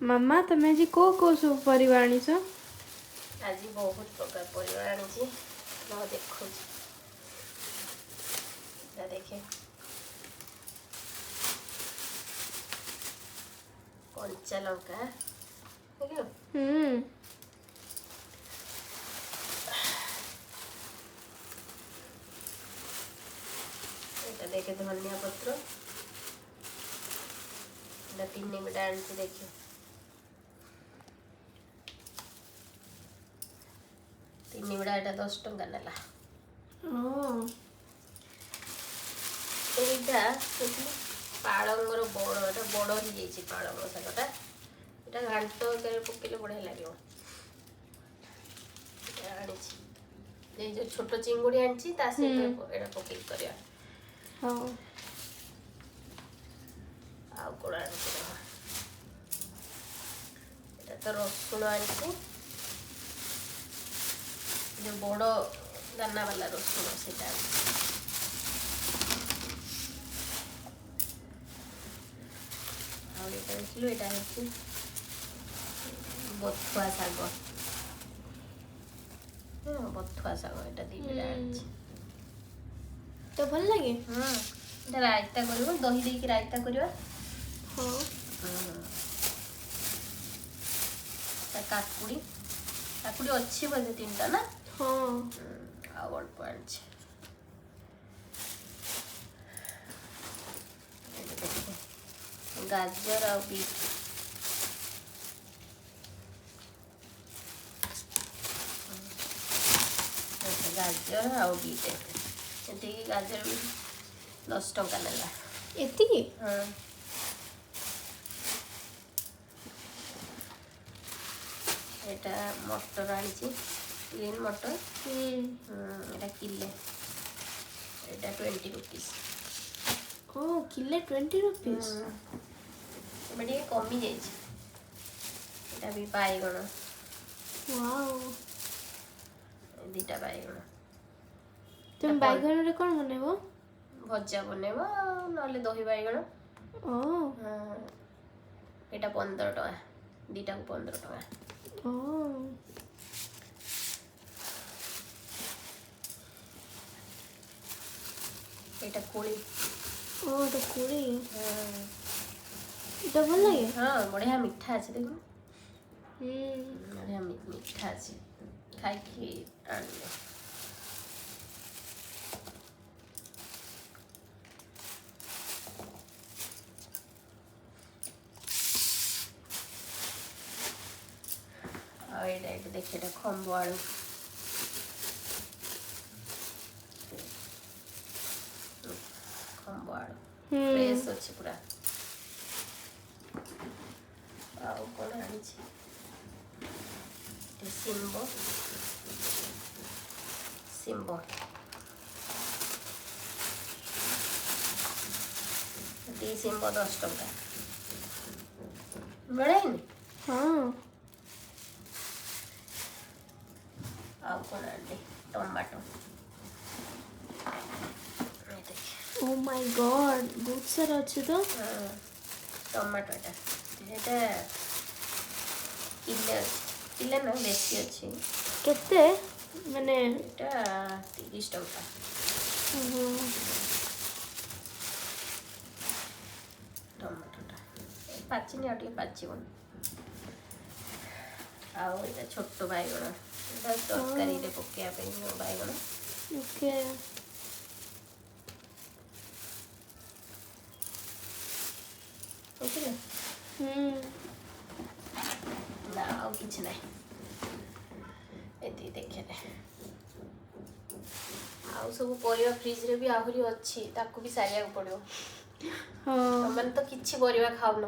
ମାମା, ତମେ ଆଜି କୋଉ କୋଉ ସବୁ ପରିବା ଆଣିଛ? ଆଜି ବହୁତ ପ୍ରକାର ପରିବା ଆଣିଛି। ରହ, ଦେଖଉଛି। ଏଇଟା ଦେଖେ, କଞ୍ଚା ଲଙ୍କା ଦେଖିଲୁ? ହୁଁ। ଏଇଟା ଦେଖେ, ଧନିଆ ପତ୍ର। ଏଇଟା 3 ବିଡ଼ା ଆଣିଛି, ଦେଖେ। 3 ବିଡ଼ା, ଏଇଟା 10 ଟଙ୍କା ନେଲା। ଓ। ଏଇଟା ଦେଖିଲୁ, ପାଳଙ୍ଗର ବଡ଼, ଏଇଟା ବଡ଼ ହେଇଯାଇଛି ପାଳଙ୍ଗ ଶାଗଟା। ଏଇଟା ଘାଣ୍ଟ ଆକାରରେ ପକେଇଲେ ବଢ଼ିଆ ଲାଗିବ। ଏଇଟା ଆଣିଛି। ଏଇ ଯୋଉ ଛୋଟ ଚିଙ୍ଗୁଡ଼ି ଆଣିଛି, ତା ସହିତ ଏଇଟା ପକେଇକି କରିବା। ହଉ। ଆଉ କ'ଣ ଆଣିଛି ରହ। ଏଇଟା ତ ରସୁଣ ଆଣିଛି, ଯୋଉ ବଡ଼ ଦାନା ବାଲା ରସୁଣ, ସେଇଟା ଆଣିଛି। ଆଉ ଏଇଟା ଦେଖିଲୁ, ଏଇଟା ହେଉଛି ବଥୁଆ ଶାଗ। ହଁ, ବଥୁଆ ଶାଗ ଏଇଟା 2 ବିଡ଼ା ଆଣିଛି। ତ ଭଲ ଲାଗେ। ହୁଁ, ଏଇଟା ରାଇତା କରିବ, ଦହି ଦେଇକି ରାଇତା କରିବା। ହଉ। ତା କାକୁଡ଼ି, କାକୁଡ଼ି ଅଛି ବୋଧେ ତିନିଟା ନା? ହଁ। ଆଉ ଅଳ୍ପ ଆଣିଛି। ଏଇଟା ଦେଖ, ଗାଜର ଆଉ ବିଟ୍। ଦେଖ, ଗାଜର ଆଉ ବିଟ୍ ଏତିକି। ଗାଜର ବିଟ୍ 10 ଟଙ୍କା ନେଲା। ଏତିକି? ହଁ। ଏଇଟା ମଟର ଆଣିଛି, ଗ୍ରୀନ୍ ମଟର। ଏଇଟା କିଲେ, ଏଇଟା 20 ରୁପିସ୍। ଓ, କିଲେ 20 ରୁପିସ୍? ଏବେ ଟିକେ କମି ଯାଇଛି। ଏଇଟା ବି ବାଇଗଣ। ୱାଓ। ଏ 2ଟା ବାଇଗଣ। ତମେ ବାଇଗଣରେ କ'ଣ ବନେଇବ? ଭଜା ବନେଇବ, ନହେଲେ ଦହି ବାଇଗଣ। ଓ। ହଁ, ଏଇଟା 15 ଟଙ୍କା, 2ଟାକୁ 15 ଟଙ୍କା। ଓ। ଏଇଟା କୋଳି। ଓ, ଏଇଟା କୋଳି। ଏଇଟା ଭଲ ଲାଗେ। ହଁ, ବଢ଼ିଆ ମିଠା ଅଛି, ଦେଖୁନୁ। ବଢ଼ିଆ ମିଠା ଅଛି, ଖାଇକି ଆଣିଲେ। ଆଉ ଏଇଟା, ଏଇଟା ଦେଖ, ଏଇଟା ଖମ୍ବ ଆଳୁ। ଖମ୍ବ ଆଳୁ ଫ୍ରେଶ୍ ଅଛି ପୁରା। ଆଉ କ'ଣ ଆଣିଛି? ଏଠି ଶିମ୍ବ, ଶିମ୍ବ ଦି ଶିମ୍ବ 10 ଟଙ୍କା ମିଳେନି। ହଁ। ଆଉ କ'ଣ ଆଣିଲି? ଟମାଟୋ, ଏଇ ଦେଖ। ଓ ମାଇ ଗଡ୍, ବହୁତ ସାରା ଅଛି ତ। ହଁ, ଟମାଟୋ ଏଇଟା, ଏଇଟା କିଲେ ଅଛି, କିଲେ ନା ବେଶୀ ଅଛି। କେତେ ମାନେ? ଏଇଟା 30 ଟଙ୍କା। ଓହୋ। ଟମାଟୋଟା ପାଚିନି, ଆଉ ଟିକେ ପାଚିବ। ଆଉ ଏଇଟା ଛୋଟ ବାଇଗଣ, ଏଇଟା ତରକାରୀରେ ପକେଇବା ପାଇଁ ଯୋଉ ବାଇଗଣ। ଓକେ। ବୁଝିଲେ? ହୁଁ। ନା, ଆଉ କିଛି ନାହିଁ, ଏତିକି ଦେଖିଲେ। ଆଉ ସବୁ ପରିବା ଫ୍ରିଜରେ ବି ଆହୁରି ଅଛି, ତାକୁ ବି ସାରିବାକୁ ପଡ଼ିବ। ହଁ। ତମମାନେ ତ କିଛି ପରିବା ଖାଉନ।